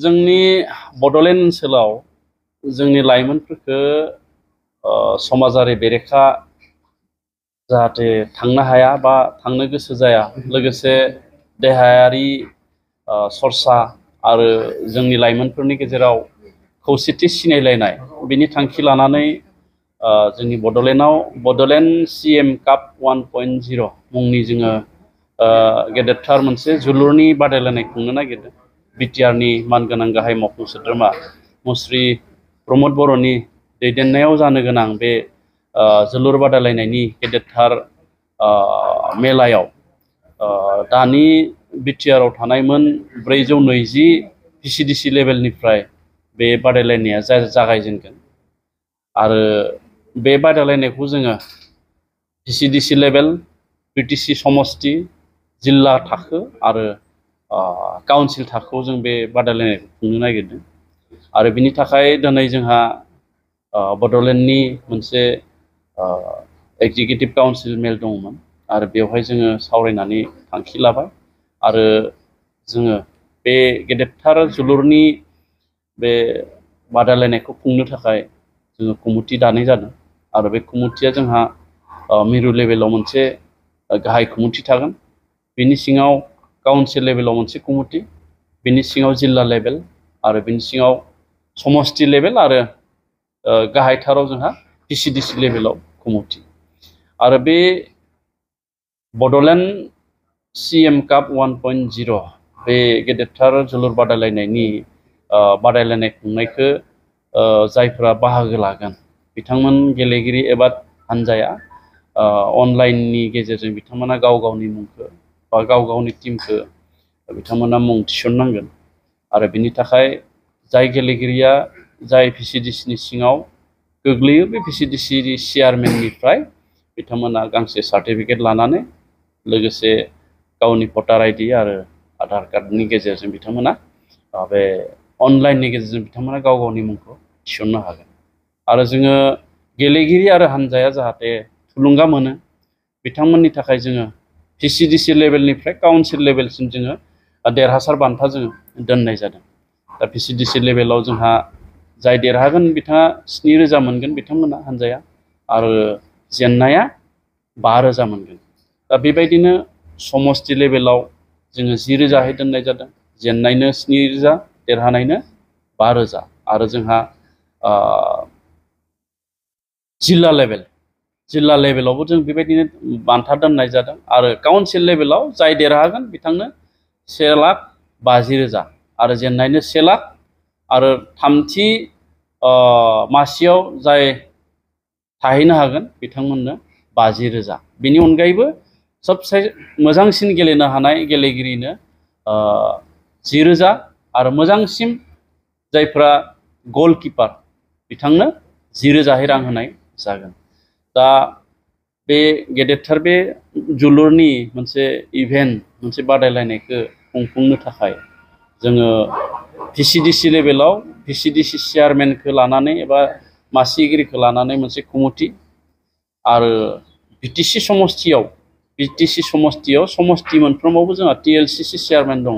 जोंनि बड'लेण्ड ओनसोलाव जोंनि लाइमोनफोरखौ समाजारि बेरेखा जाहाथे थांनो हाया बा थांनो गोसो जाया, लोगोसे देहायारि सरसा आरो जोंनि लाइमोनफोरनि गेजेराव खौसेथि सिनायलायनाय बिनि थांखि लानानै जोंनि बड'लेण्डआव बड'लेण्ड CM काप 1.0 मुंनि जोङो गेदेरथार मोनसे जोलुरनि बादायलायनाय खुंनो नागिरदों। बिटिआरनि मानगोनां गाहाय मावफुं सोद्रोमा मुस्रि प्रमद बर'नि दैदेननायाव जानो गोनां बे जोलुर बादायलायनायनि गेदेरथार मेलायाव दानि बिटिआरआव थानाय मोन 420 PCDC लेभेलनिफ्राय बे बादायलायनाया जागायजेनगोन आरो बे बादायलायनायखौ जोङो PCDC लेभेल, BTC समष्टि, जिल्ला थाखो आरो काउन्सिल थाखोआव जों बे बादायलायनायखौ खुंनो नागिरदों। आरो बिनि थाखाय दिनै जोंहा बड'लेण्डनि मोनसे एग्जिकिउटिभ काउन्सिल मेल दंमोन आरो बेवहाय जोङो सावरायनानै थांखि लाबाय आरो जोङो बे गेदेरथार जोलुरनि बे बादायलायनायखौ खुंनो थाखाय जोङो कमिटि दानाय जादों आरो बे कमिटिया जोंहा मिरु लेभेलाव मोनसे गाहाय कमिटि थागोन, बिनि सिङाव काउन्सिल लेभेलाव मोनसे कमिटि, बिनि सिङाव जिल्ला लेभेल आरो बिनि सिङाव समष्टि लेभेल आरो गाहायथाराव जोंहा PCDC लेभेलाव कमिटि। आरो बे बड'लेण्ड CM काप 1.0 बे गेदेरथार जोलुर बादायलायनायनि बादायलायनाय खुंनायखौ जायफोरा बाहागो लागोन बिथांमोन गेलेगिरि एबा हानजाया अनलाइननि गेजेरजों बिथांमोना गाव गावनि मुंखौ बा गाव गावनि टीमखौ बिथांमोना मुं थिसननांगोन आरो बिनि थाखाय जाय गेलेगिरिया जाय PCDCनि सिङाव गोग्लैयो बे PCDCनि चेयारमेननिफ्राय बिथांमोना गांसे सार्टिफिकेट लानानै लोगोसे गावनि भटार ID आरो आधार कार्डनि गेजेरजों बिथांमोना बे अनलाइननि गेजेरजों बिथांमोना गाव गावनि मुंखौ थिसननो हागोन। आरो जोङो गेलेगिरि आरो हानजाया जाहाथे थुलुंगा मोनो बिथांमोननि थाखाय जोङो PCDC लेभेलनिफ्राय काउन्सिल लेभेलसिम जोङो देरहासार बान्था जोङो दोननाय जादों। दा PCDC लेभेलाव जोंहा जाय देरहागोन बिथाङा 7,000 मोनगोन बिथांमोना हानजाया आरो जेननाया 5,000 मोनगोन। दा बेबायदिनो समष्टि लेभेलाव जोङो 10,000 दोननाय जादों, जेननायनो 7,000, देरहानायनो 5,000 आरो जोंहा जिल्ला लेभेलावबो जों बेबायदिनो बान्था दोननाय जादों आरो काउन्सिल लेभेलाव जाय देरहागोन बिथांनो 1,50,000 आरो जेननायनो 1 लाख आरो थामथि मासियाव जाय थाहैनो हागोन बिथांमोननो 50,000। बेनि अनगायैबो सबसे मोजांसिन गेलेनो हानाय गेलेगिरिनो 10,000 आरो मोजांसिन जायफ्रा गलकिपार बिथांनो 10,000 रां होनाय जागोन। दा बे गेदेरथार बे जोलुरनि मोनसे इभेन्ट मोनसे बादायलायनायखौ खुंफुंनो थाखाय जोङो PCDC लेभेलाव PCDC चेयारमेनखौ लानानै एबा मासिगिरिखौ लानानै मोनसे कमिटि आरो BTC समष्टियाव समष्टि मोनफ्रोमावबो जोंहा TLCC चेयारमेन दङ,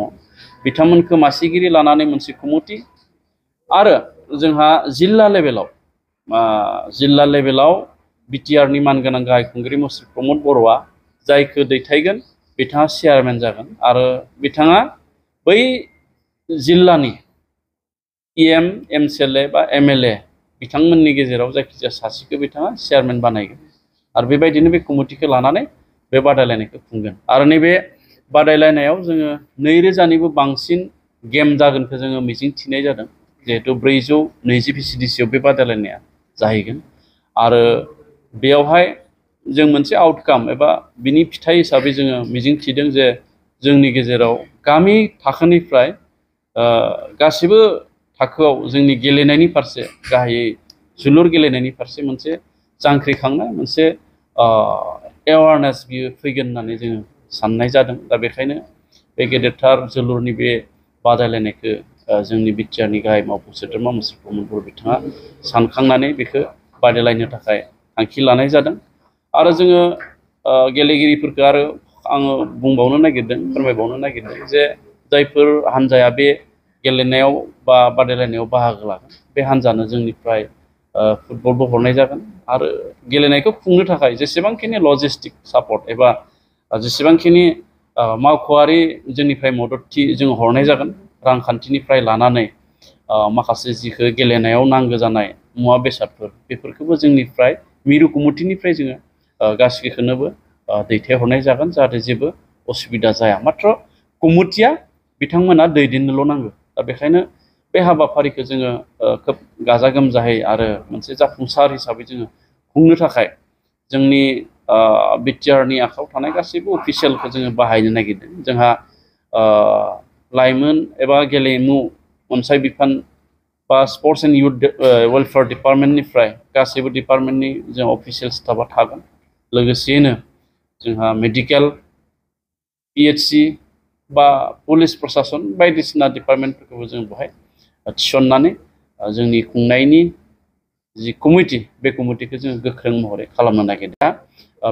बिथांमोनखौ मासिगिरि लानानै मोनसे कमिटि आरो जोंहा जिल्ला लेभेलाव बिटिआरनि मानगोनां गाहाय खुंगिरि मुस्रि प्रमद बर'आ जायखौ दैथायगोन बिथाङा चेयारमेन जागोन आरो बिथाङा बै जिल्लानि EM, MCLA बा MLA बिथांमोननि गेजेराव जायखिजाया सासेखौ बिथाङा चेयारमेन बानायगोन आरो बेबायदिनो बे कमिटिखौ लानानै बे बादायलायनायखौ खुंगोन। आरो नैबे बादायलायनायाव जोङो 2,000निबो बांसिन गेम जागोनखौ जोङो मिजिं थिनाय जादों, जिहेतु 420 PCDCआव बे बादायलायनाया जाहैगोन आरो बेयावहाय जों मोनसे आउटकाम एबा बिनि फिथाइ हिसाबै जोङो मिजिं थिदों जे जोंनि गेजेराव गामि थाखोनिफ्राय गासिबो थाखोआव जोंनि गेलेनायनि फारसे गाहायै जोलुर गेलेनायनि फारसे मोनसे जांख्रिखांनाय मोनसे एवारनेस बियो फैगोन होननानै जोङो साननाय जादों। दा बेखायनो बे गेदेरथार जोलुरनि बे बादायलायनायखौ जोंनि बिटिआरनि गाहाय मावफुं सोद्रोमा मुस्रि प्रमद बर' बिथाङा सानखांनानै बेखौ बादायलायनो थाखाय थांखि लानाय जादों। आरो जोङो गेलेगिरिफोरखौ आरो आङो फोरमायबावनो नागिरदों जे जायफोर हानजाया बे गेलेनायाव बा बादायलायनायाव बाहागो लागोन बे हान्जानो जोंनिफ्राय फुटबलबो हरनाय जागोन आरो गेलेनायखौ खुंनो थाखाय जेसेबांखिनि लजिस्टिक सापर्ट एबा जेसेबांखिनि मावख'आरि जोंनिफ्राय मददथि जों हरनाय जागोन रांखान्थिनिफ्राय लानानै माखासे जिखो गेलेनायाव नांगौ जानाय मुवा बेसादफोर बेफोरखौबो जोंनिफ्राय मिरु कमिटिनिफ्राय जोङो गासैखौनोबो दैथायहरनाय जागोन जाहाथे जेबो असुबिदा जाया मात्र कमिटिया बिथांमोना दैदेननोल' नांगौ दा बेखायनो बे हाबाफारिखौ जोङो खोब गाजा गोमजायै आरो मोनसे जाफुंसार हिसाबै जोङो खुंनो थाखाय जोंनि बिटिआरनि आखायाव थानाय गासैबो अफिसियेलखौ जोङो बाहायनो नागिरदों जोंहा लाइमोन एबा गेलेमु अनसाय बिफान बा स्पर्ट्स एन्ड युथ वेलफेयार डिपार्टमेन्टनिफ्राय गासैबो डिपार्टमेन्टनि जों अफिसियेल स्टाफा थागोन लोगोसेयैनो जोंहा मेडिकेल PHC बा पुलिस प्रशासन बायदिसिना डिपार्टमेन्टफोरखौबो जों बेवहाय थिसननानै जोंनि खुंनायनि जि कमिटि बे कमिटिखौ जों गोख्रों महरै खालामनो नागिरदों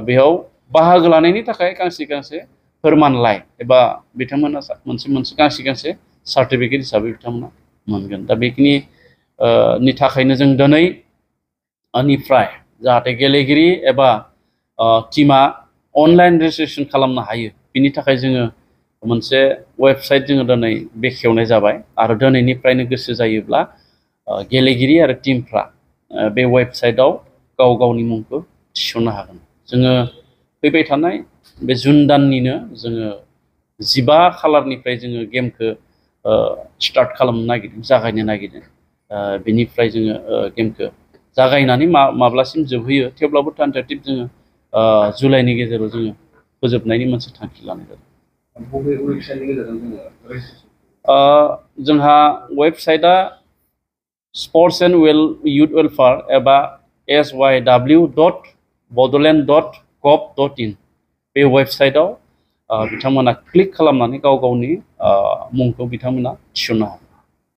बेयाव बाहागो लानायनि थाखाय गांसे फोरमानलाइ एबा बिथांमोना मोनसे गांसे सार्टिफिकेट हिसाबै बिथांमोना मोनगोन दा बेखिनि नि थाखायनो जों दिनैनिफ्राय जाहाथे गेलेगिरि एबा टीमा अनलाइन रेजिस्ट्रेसन खालामनो हायो बिनि थाखाय जोङो मोनसे वेबसाइट जोङो दिनै बेखेवनाय जाबाय आरो दिनैनिफ्रायनो गोसो जायोब्ला गेलेगिरि आरो टीमफ्रा बे वेबसाइटआव गाव गावनि मुंखौ थिसननो हागोन जोङो फैबाय थानाय बे जुन दाननिनो जोङो 15 खालारनिफ्राय जोङो गेमखौ स्टार्ट खालामनो नागिरदों जागायनो नागिरदों बेनिफ्राय जोङो गेमखौ जागायनानै माब्लासिम जोबहैयो थेवब्लाबो टेन्टेटिभ जोङो जुलाइनि गेजेराव जोङो फोजोबनायनि मोनसे थांखि लानाय जादों जोंहा वेबसाइटआ स्पर्ट्स एन्ड युथ वेलफेयार एबा syw.bodoland.gov.in बे वेबसाइटआव बिथांमोना क्लिक खालामनानै गाव गावनि मुंखौ बिथांमोना थिसननो हागोन